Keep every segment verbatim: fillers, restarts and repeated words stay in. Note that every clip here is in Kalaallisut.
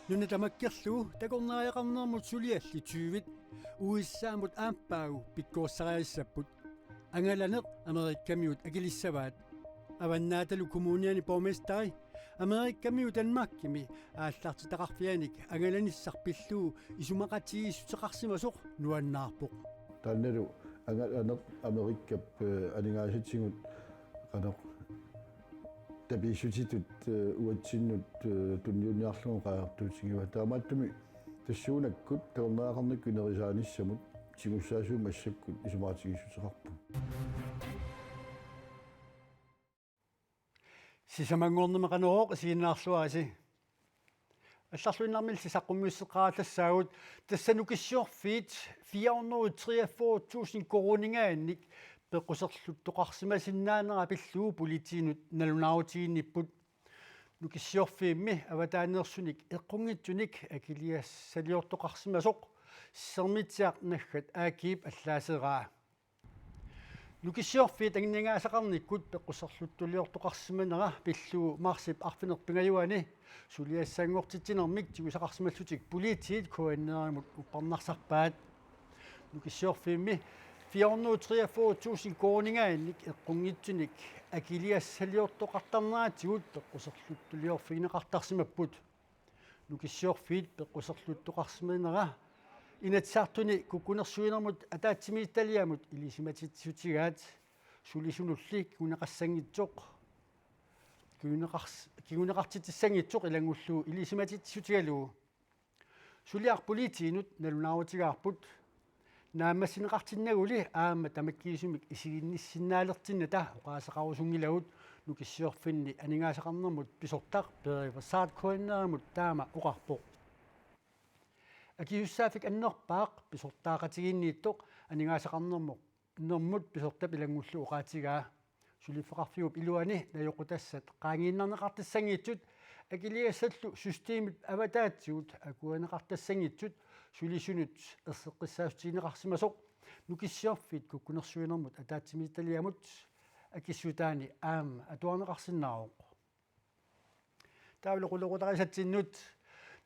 Nuna tamakkerlugu takornariaqarnermut suliallit tyvit U S A-mut aappaagu pikkorissariassapput. Angalaneq Amerikamiut akilissavaat. Avannaatalu Kommuniani borgmesteri Amerikamiut Danmarkimi aallartitaqarfianik angalanissaq pillugu isumaqatigiissuteqarsimasoq nuannaarpoq. Taannalu angalaneq Amerikap, eh, aningaasatigut qanoq tapiissutitut, eh, uatsinnut, eh, tunniunniarlugu qaangertuutigivaat. Taamaattumik tassuunakkut takornariaqarnikkut inerisaanissamut tigussaasut massakkut isumaqatigiissuteqarput. Sisamanngornermi Qanorooq isiginnaarluarisi. Allarluinnarmilli saqqummiusseqqaartassaagut, tassa Nukissiorfiit fire hundrede treogfyrre tusind koruuninngaanniit peqquserluttoqarsimasinnaanera pillugu politiinut nalunaarutiginnipput. Nukissiorfiimmi avataaneersunik eqqunngitsunik akiligassaliortoqarsimasoq Sermitsiaq naggat A G-p allaaseraa. Nukissiorfiit aningaasaqarnikkut peqquserluttuliortoqarsimanera pillugu marsip arfineq-pingajuanni suliassanngortitsinermik tigusaqarsimallutik politiit K N R-imut uppernarsarpaat. Nukissiorfiimmi fire hundrede treogfyrre tusind koruuninngaanniit eqqunngitsunik akiligassaliortoqartarneratigut peqquserluttuliorfigineqartarsimapput. Nukissiorfiit peqquserluttoqarsimanera Inatsisartuni kukkunersiuinermut ataatsimiititaliamut ilisimatitsissutigaat, sulisunulli kinguneqassanngitsoq, kinguneqars-, kinguneqartitsissanngitsoq ilanngullugu ilisimatitsissutigalugu. Suliaq politiinut nalunaarutigaarput. Naammassineqartinnaguli aamma tamakkiisumik isiginnissinnaalertinnata oqaaseqarusunngilagut, Nukissiorfinni aningaasaqarnermut pisortaq Peeri Versat K N R-imut taama oqarpoq. Akisussaaffik annerpaaq pisortaaqatigiinniittoq aningaasaqarnermut, -nermut pisortap ilanngullugu oqaatigaa. Suliffeqarfiup iluani najoqqutassat qaangiinnarneqartassanngitsut, akiligassallu systemip avataatigut akuerineqartassanngitsut sulisunut erseqqissaatigineqarsimasoq Nukissiorfiit kukkunersiuinermut ataatsimiititaliamut akissutaani aamma atuarneqarsinnaavoq. Taavalu qulequtarisatsinnut.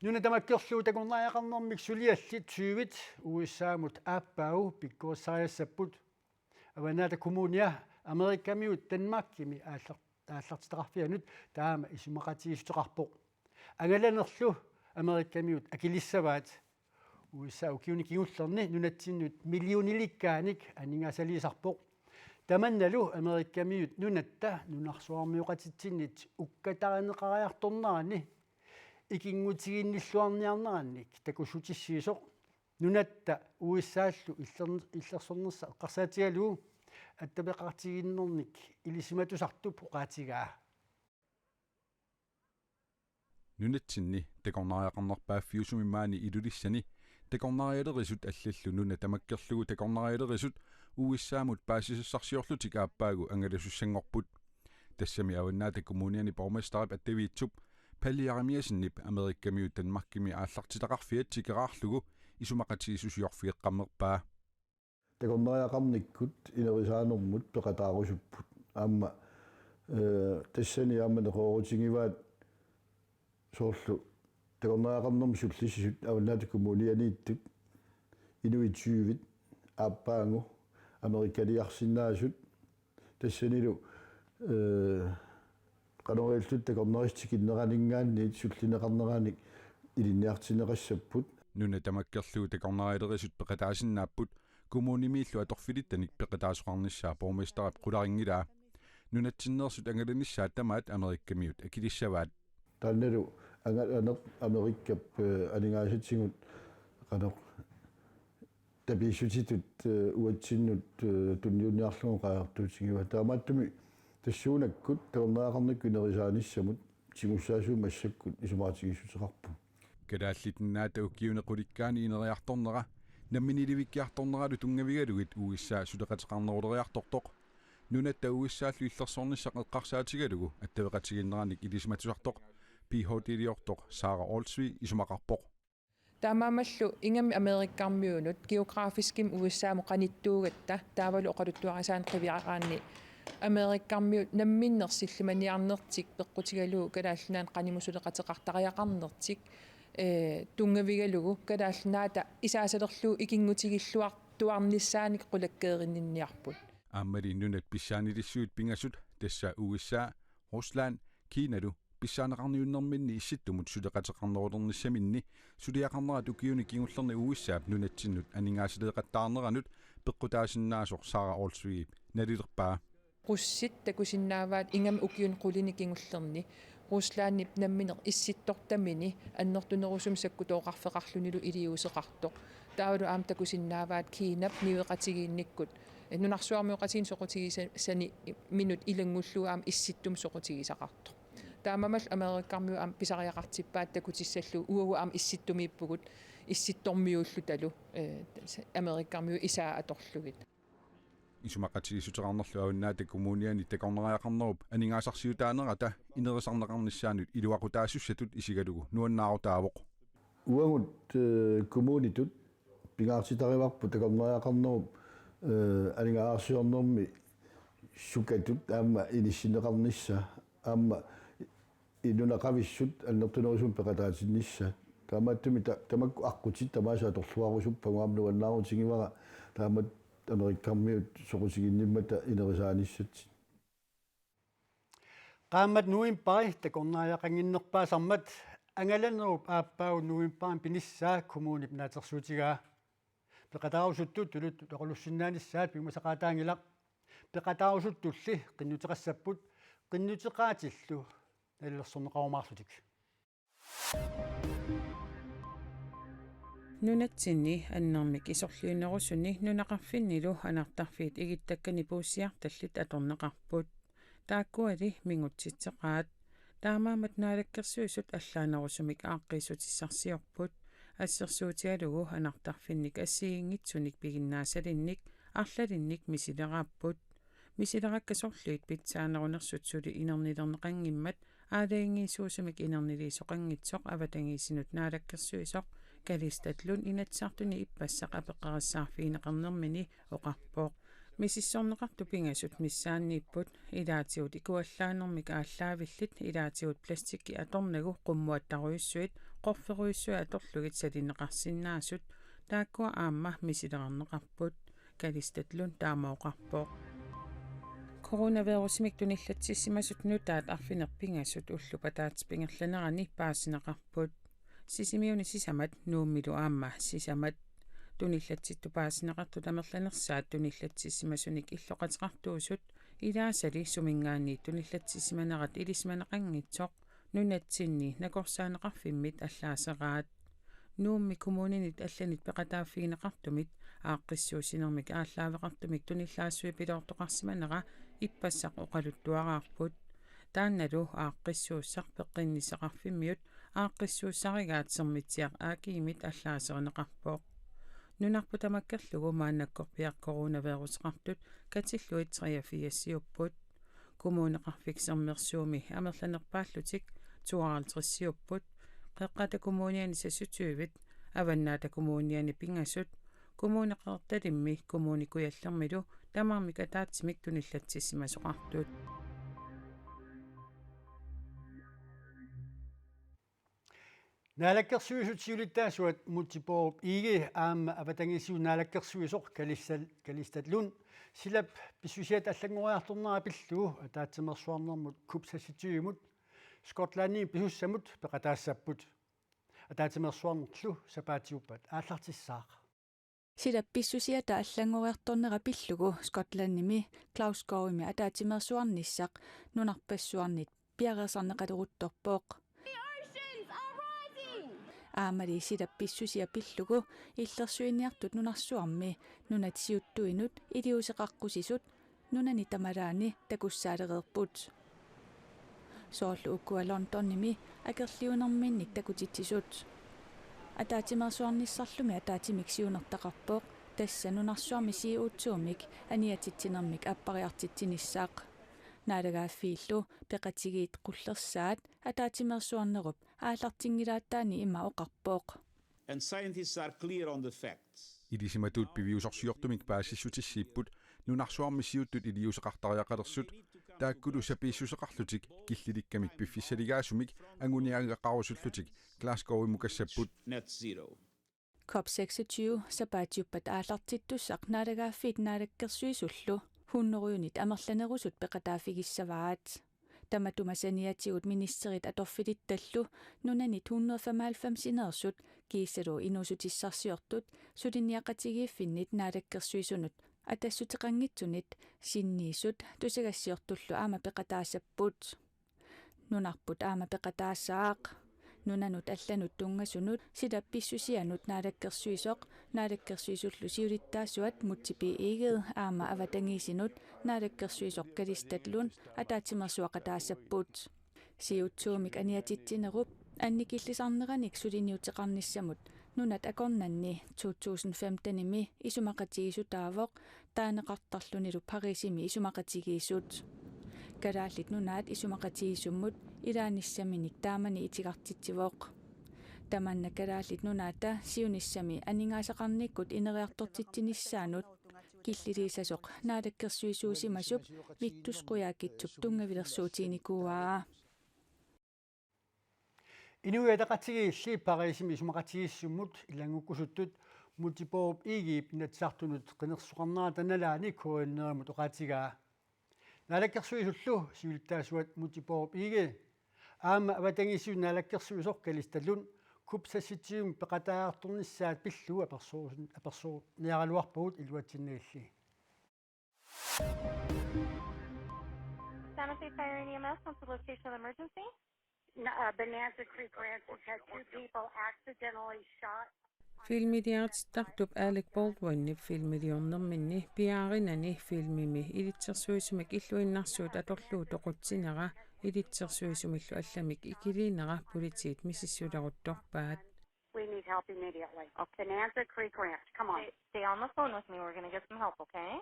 Nuna tamakkerlugu takornariaqarnermik suliallit tyvit U S A-mut aappaagu pikkorissariassapput. Avannaata Kommunia Amerikamiut Danmarkimi aallar-, aallartitaqarfianut taama isumaqatigiissuteqarpoq. Angalanerlu Amerikamiut akilissavaat. U S A ukiuni kingullerni nunatsinnut millionilikkaanik aningaasaliisarpoq. Tamannalu Amerikamiut nunatta nunarsuarmioqatitsinnit ukkatarineqariartornerani ikinngutiginnilluarniarnerannik takussutissiisoq. Nunatta U S A-llu illern-, illersornersa eqqarsaatigalugu attaveqatigiinnernik ilisimatusartup oqaatigaa. Nunatsinni takornariaqarnerpaaffiusumi maani Ilulissani takornarialerisut allallu nuna tamakkerlugu takornarialerisut U S A-mut paasisassarsiorlutik aappaagu angalasussanngorput. Tassami Avannaata Kommuniani borgmesterip attaviitsup Palle Jeremiassenip Amerikamiut Danmarkimi aallartitaqarfiat tikeraarlugu isumaqatigiissusiorfigeqqammerpaa. Takornariaqarnikkut inerisaanermut peqataarusupput. Aamma, eh, tassani aamma neqeroorutigivaat soorlu takornariaqarnermut sullissisut Avannaata Kommunianiittut inuit tyvit aappaagu Amerikaliarsinnaasut tassanilu, eh, qanoq ililluta takornarissut tikinneraninngaanniit sullineqarneranik ilinniartinneqassapput. Nuna tamakkerlugu takornarialerisut peqataasinnaapput, kommunimiillu atorfilittanik peqataasoqarnissaa borgmesterip qularinngilaa. Nunatsinneersut angalanissaat tamaat Amerikamiut akilissavaat. Taannalu angalaneq Amerikap, eh, aningaasatigut qanoq tapiissutitut, eh, uatsinnut, eh, tunniunniarlugu qaangertuutigivaat. Taamaattumik tassuunakkut takornariaqarnikkut inerisaanissamut tigussaasut massakkut isumaqatigiissuteqarput. Kalaallit Nunaata ukiuni qulikkaani ineriartornera namminiilivikkiartorneralu tunngavigalugit U S A suleqateqarneruleriartortoq. Nunatta U S A-llu illersornissaq eqqarsaatigalugu attaveqatigiinnerannik ilisimatusartoq P H D-liortoq Sara Olsvig isumaqarpoq. Taamaammallu ingammik Amerikkarmiunut geografiskimik U S A-mut qanittuugatta taavalu oqaluttuarisaaneq qiviaraanni Amerikkarmiut namminneq sillimaniarnertik peqqutigalugu Kalaallit Nunaanni qanimut suleqateqartariaqarnertik Ee, tunngavigalugu Kalaallit Nunaata isaasalerlugu ikinngutigilluartuarnissaanik qulakkeerinninniarput. Aammali nunat pissaanilissuit pingasut, tassa U S A, Rusland, Kinalu pissaaneqarniunnerminni Issittumut suleqateqarnerulernissaminni suliaqarnerat ukiuni kingullerni U S A-p nunatsinnut aningaasaleeqattaarneranut peqqutaasinnaasoq Sara Olsvigip nalilerpaa. Russit takusinnaavaat ingammik ukiuni qulini kingullerni Ruslandip nammineq issittortamini annertunerusumik sakkutooqarfeqarlunilu iliuuseqartoq. Taavalu aamma takusinnaavaat Kinap niueqatigiinnikkut, eh, nunarsuarmioqatigiinni soqutigisaminut ilanngullugu aamma Issittumik soqutigisaqartoq. Taamaammallu Amerikkarmiut aamma pisariaqartippaat takutissallugu uagut aamma Issittumiippugut, Issittormiuullutalu, eh, Amerikkarmiut isaa atorlugit. Isumaqatigiissuteqarnerlu Avannaata Kommuniani takornariaqarnerup aningaasarsiutaanerata inerisarneqarnissaanut iluaqutaasussatut isigalugu nuannaarutaavoq. Uagut, eh, kommunitut pingaartitarivarput takornariaqarnerup, eh, aningaasarsiornermi sukatut aamma inissinneqarnissaa, aamma nunaqavissut annertunerusumik peqataatinnissaat. Taamaattumik ta-, tamakku aqqutit tamaasa atorluarusuppagut, aamma nuannaarutigivara taamatut Amerikkarmiut soqutiginnimmata inerisaanissatsinnut. Qaammat novembari takornariaqannginnerpaasarmat angalanerup aappaagu novembarimi pinissaa kommunip naatsorsuutigaa. Peqataarusuttut tuluttut oqalussinnaanissaat piumasaqaataanngilaq. Peqataarusuttulli qinnuteqassapput qinnuteqaatillu nalilersorneqarumaarlutik. Nunatsinni annermik isorliunerusuni nunaqarfinnilu anartarfiit igittakkani puussiartallit atorneqarput. Taakkuali mingutsitseqaat. Taamaammat Naalakkersuisut allaanerusumik aaqqiissutissarsiorput. Assersuutigalugu anartarfinnik assigiinngitsunik piginnaasalinnik arlalinnik misileraapput. Misilerakka sorliit pitsaanerunersut suli inernilerneqanngimmat aalajangiisuusumik inerniliisoqanngitsoq avatangiisinut naalakkersuisoq Kalistat Lund Inatsisartuni ippassaq apeqqarissaarfigineqarnermini oqarpoq. Misissorneqartut pingasut missaanniipput, ilaatigut ikuallaanermik aallaavillit, ilaatigut plastikki atornagu qummuattarujussuit, qorferujussuit atorlugit salineqarsinnaasut, taakkua aamma misilerarneqarput. Kalistat Lund taama oqarpoq. Coronavirusimik tunillatsissimasut nutaat arfineq-pingasut ullup ataatsip ingerlanerani paasineqarput. Sisimiuni sisamat, Nuummilu aamma sisamat. Tunillatsitut paasineqartut amerlanersaat tunillatsissimasunik illoqateqartuusut, ilaasali suminngaanniit tunillatsissimanerat ilisimaneqanngitsoq nunatsinni nakorsaaneqarfimmit allaaseraat. Nuummi kommuninit allanit peqataaffigineqartumit aaqqissuussinermik aallaaveqartumik tunillaassuipiloortoqarsimanera ippassaq oqaluttuaraarput. Taannalu aaqqissuussaq peqqinnissaqarfimmiut aaqqissuussarigaat Sermitsiaq A/S-imit allaaserineqarpoq. Nunarput tamakkerlugu maannakkorpiaq coronaviruseqartut katillugit treogfirsiupput. Kommuneqarfik Sermersuumi amerlanerpaallutik tooghalvtredsiupput, Qeqqata Kommuniani seksogtyvit, Avannaata Kommuniani pingasut, Kommune Qeqertalimmi Kommune Kujallermilu tamarmik ataatsimik tunillatsissimasoqartut. Naalakkersuisut siulittaasuat Múte Bourup Egede aamma avatangiisinut naalakkersuisoq Kalista-, Kalistat Lund silap pissusiata allanngoriartornera pillugu ataatsimeersuarnermut COP seksogtyvemut Skotlandimi pisussamut peqataassapput. Ataatsimeersuarnerlu sapaatiuppat aallartissaaq. Silap pissusiata allanngoriartornera pillugu Skotlandimi Glasgowimi ataatsimeersuarnissaq nunarpassuarnit piareersarneqaleruttorpoq. Aammali silap pissusia pillugu illersuiniartut nunarsuarmi nunat siuttuinut iliuuseqaqqusisut nunani tamalaani takussaalereerput. Soorlu ukua Londonimi akerliunerminnik takutitsisut. Ataatsimeersuarnissarlumi ataatsimik siunertaqarpoq, tassa nunarsuarmi C O to-mik aniatitsinermik appariartitsinissaq. Naalagaaffiillu peqatigiit qullersaat ataatsimeersuarnerup aallartinngilaataani ima oqarpoq. And scientists are clear on the facts. Ilisimatuut piviusorsiortumik paasissutissiipput nunarsuarmi siuttut iliuuseqartariaqalersut, taakkulu sapiissuseqarlutik killilikkami piffissaligaasumik anguniagaqarusullutik Glasgowimukaassapput. Net zero. COP seksogtyve sapaatiuppat aallartittussaq Naalagaaffiit Naalakkersuisullu hunnorujunit amerlanerusut peqataaffigissavaat. Tamatuma saniatigut ministerit atorfilittallu nunanit hundrede femoghalvfemsineersut kiisalu inuussutissarsiortut suliniaqatigiiffinnit naalakkersuisunut atassuteqanngitsunit sinniisut tusagassiortullu aamma peqataassapput. Nunarput aamma peqataasaaq. Nunanut allanut tunngasunut silap pissusianut naalakkersuisoq, naalakkersuisullu siulittaasuat Múte B. Egede aamma avatangiisinut naalakkersuisoq Kalistatlund ataatsimeersuaqataassapput. Siuttuumik aniatitsinerup annikillisarneranik suliniuteqarnissamut nunat akornanni to tusind femtenimi isumaqatigiissutaavoq taaneqartarlunilu Parisimi isumaqatigiissut. Kalaallit Nunaat isumaqatigiissummut ilaanissaminik taamani itigartitsivoq. Tamanna Kalaallit Nunaata siunissami aningaasaqarnikkut ineriartortitsinissaanut killiliisasoq naalakkersuisuusimasup Vittus Qujaukitsup tunngavilersuutiginikuuaa. Inuit Ataqatigiilli Parisimi isumaqatigiissummut ilanngukkusuttut Múte Bourup Egedep Inatsisartunut qinersisoqarnerata nalaani K N R-imut oqaatigaa. Naalakkersuisullu siulittaasuat Múte Bourup Egede aamma avatangiisinut naalakkersuisoq Kalistatlund COP seksogtyve peqataajartornissaat pillugu apersoorun-, apersoorniaraluarpagut iluatsinnagilli. Santa Fe Fire and E M S, what's the location of the emergency? N-, uh, Bonanza Creek Ranch has had two people accidentally shot. Filmiliartittartup Alec Baldwinip filmiliornerminni piaarinani filmimi ilitsersuisumik illuinnarsuut atorlugu toqutsinera ilitsersuisumillu allamik ikiliinera politiit misissuleruttorpaat. We need help immediately. Okay. Bonanza Creek Ranch, come on. Stay, stay on the phone with me. We're gonna get some help, okay?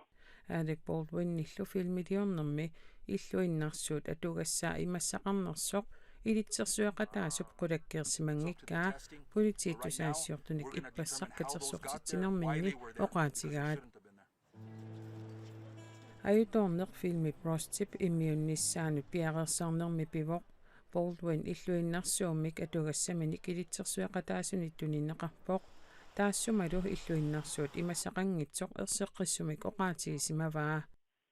Alec Baldwinillu filmiliornermi illuinnarsuut atugassaa imassaqarnersoq ilitsersueqataasup qulakkeersimanngikkaa politiit tusagassiortunik ippassaq katersortitsinerminni oqaatigaat. Ajutoorneq filmip Rustip immiunnissaanut piareersarnermi pivoq. Baldwin illuinnarsuummik atugassaminik ilitsersueqataasunit tunineqarpoq. Taassumalu illuinnarsuut imassaqanngitsoq erseqqissumik oqaatigisimavaa.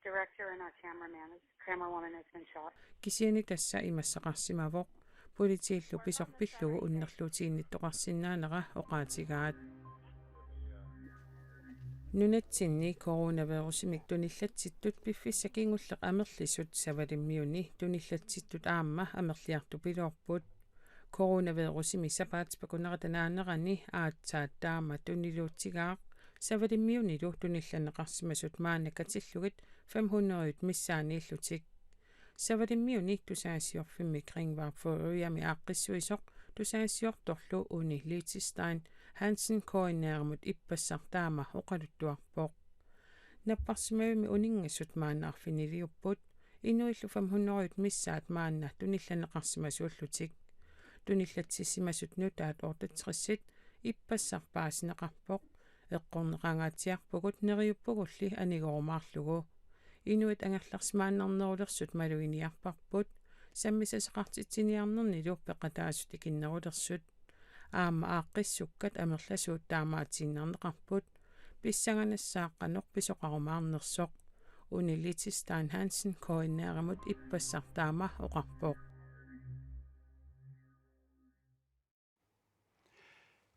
Director and our cameraman, camerawoman has been shot. Kisianni tassa imassaqarsimavoq. Politiillu pisoq pillugu unnerluutiginnittoqarsinnaanera oqaatigaat. Nunatsinni coronavirusimik tunillatsittut piffissaq kingulleq amerlisut Savalimmiuni tunillatsittut aamma amerliartupiloorput. Coronavirusimi sapaatip akunerata naanerani aatsaat taama tuniluutsigaaq Savalimmiunilu tunillanneqarsimasut maanna katillugit fem hundrede missaanniillutik. Savalimmiuni tusagassiorfimmik Ringvarp Furøyami aaqqissuisoq tusagassiortorlu Uni Liechtenstein Hansen K N R-imut ippassaq taama oqaluttuarpoq. Napparsimavimmi uninngasut maanna arfiniliupput, inuillu fem hundrede missaat maanna tunillanneqarsimasuullutik. Tunillatsissimasut nutaat otteogtresit ippassaq paasineqarpoq, eqqorneqangaatsiarpugut neriuppugulli aniguumaarlugu. Inuit angerlarsimaannarnerulersut maluginiarparput, sammisassaqartitsiniarnernilu peqataasut tikinnerulersut. Aamma aaqqissukkat amerlasuut taamaatiinnarneqarput, pissanganassaaq qanoq pisoqarumaarnersoq. Uni Liechtenstein Hansen K N R-imut ippassaq taama oqarpoq.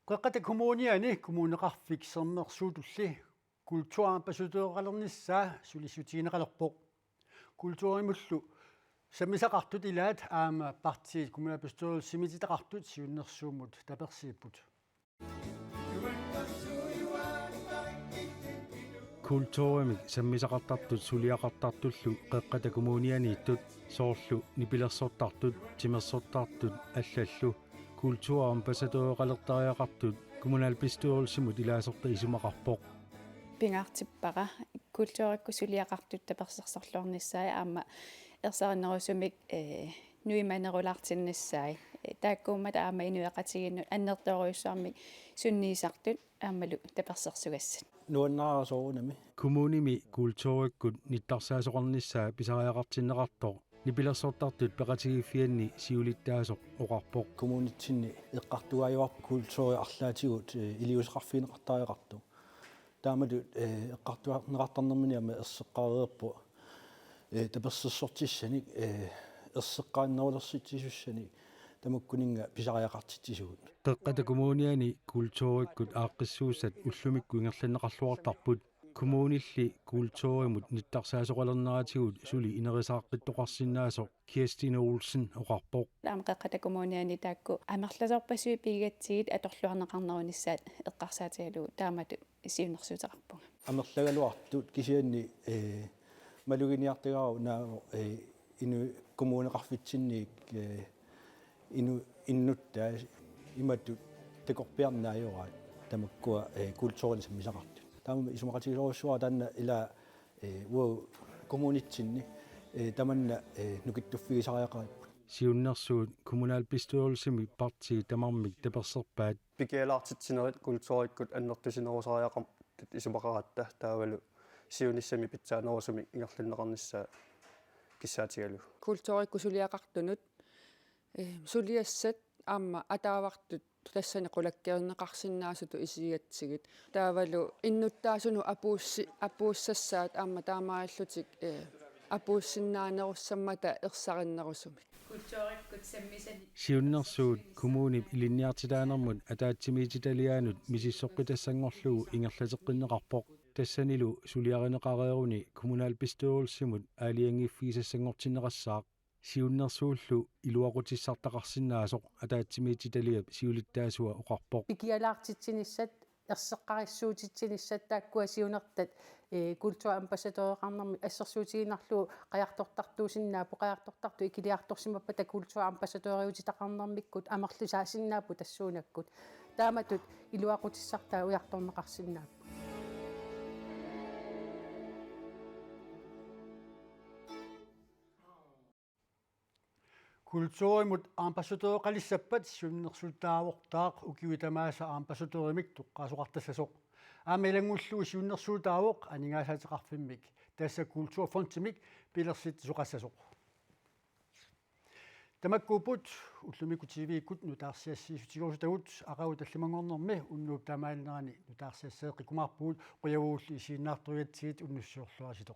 Qeqqata Kommuniani Kommuneqarfik Sermersuutulli kulturambassadøreqalernissaa sulissutigineqalerpoq. Kulturimullu sammisaqartut ilaat aamma partiit kommunalbestyrelsimi titaqartut siunnersuummut tapersiipput. Kulturimik sammisaqartartut suliaqartartullu Qeqqata Kommunianiittut, soorlu nipilersortartut, timersortartut allallu kulturambassadøreqalertariaqartut kommunalbestyrelsimut ilaasortat isumaqarpoq. Pingaartippara kulturikkut suliaqartut tapersersorluarnissaat aamma ersarinnerusumik, eh, nuimanerulaartinnissaat. Eh, taakkuummata aamma inuiaqatigiinnut annertoorujussuarmik sunniisartut aammalu tapersersugassat. Nuannaarsoorunami. Kommunimi kulturikkut nittarsaasoqarnissaa pisariaqartinneqartoq nipilersortartut peqatigiiffianni siulittaasoq oqarpoq. Kommunitsinni eqqartuaajuarput kulturi arlaatigut, eh, iliuuseqarfigineqartariaqartoq. Taamatut, eh, eqqartuarneqartarnermini aamma erseqqareerpoq, eh, tapersersortissanik, eh, erseqqarinnerulersitsisussanik tamakkuninnga pisariaqartitsisugut. Qeqqata Kommuniani kulturikkut aaqqissuussat ullumikkut ingerlanneqarluartarput. Kommunilli kulturimut nittarsaasoqalerneratigut suli inerisaaqqittoqarsinnaasoq Kirstine Olsen oqarpoq. Aamma Qeqqata Kommuniani taakku amerlasoorpassuit pigigatsigit atorluarneqarnerunissaat eqqarsaatigalugu taamatut siunnersuuteqarpunga. Amerlagaluartut kisianni, eh, maluginiartagara naavo, eh, inu-, kommuneqarfitsinniit, eh, inu-, innuttaat imatut takorpiarneq ajoraat tamakkua, eh, kulturinut sammisaqartut. Taama isumaqatigisorujussuuara taanna ila, eh, uagut kommunitsinni, eh, tamanna, eh, nukittuffigisariaqaripput. Siunnersuut kommunalbestyrelsimi partiit tamarmik taperserpaat. Pikialaartitsinerit kulturikkut annertusinerusariaqartut isumaqaratta taavalu siunissami pitsaanerusumik ingerlanneqarnissaa kissaatigalugu. Kulturikkut suliaqartunut, eh, suliassat aamma ataavartut tassani qulakkeerneqarsinnaasutut isigigatsigit. Taavalu innuttaasunut apuussi-, apuussassaat aamma taamaalillutik, eh, apuussinnaanerussammata ersarinnerusumik. Kulturikkut sammisani. Siunnersuut kommunip ilinniartitaanermut ataatsimiititaliaanut misissoqqitassanngorlugu ingerlateqqinneqarpoq. Tassanilu suliarineqareeruni kommunalbestyrelsimut aalajangiiffigisassanngortinneqassaaq. Siunnersuullu iluaqutissartaqarsinnaasoq ataatsimiititaliap siulittaasua oqarpoq. Pikialaartitsinissat, erseqqarissuutitsinissat taakkua siunertat, eh, kulturambassadøreqarnermik assersuutigiinnarlugu qajartortartuusinnaapput, qajartortartut ikiliartorsimappata kulturambassadøriutitaqarnermikkut amerlisaasinnaapput tassuunakkut. Taamatut iluaqutissartaa ujartorneqarsinnaapput. Kulturimut ambassadøreqalissappat siunnersuutaavortaaq ukiut tamaasa ambassadørimik toqqaasoqartassasoq. Aamma ilanngullugu siunnersuutaavoq aningaasaateqarfimmik, tassa kulturfondimik pilersitsisoqassasoq. Tamakkuupput ullumikkut T V-kkut nutaarsiassiissutigerusutagut. Aqagu tallimanngornermi unnuup taamaalinerani nutaarsiasseeqqikkumaarpugut, qujavugulli isiginnaartorigatsigit unnussiorluaritsi.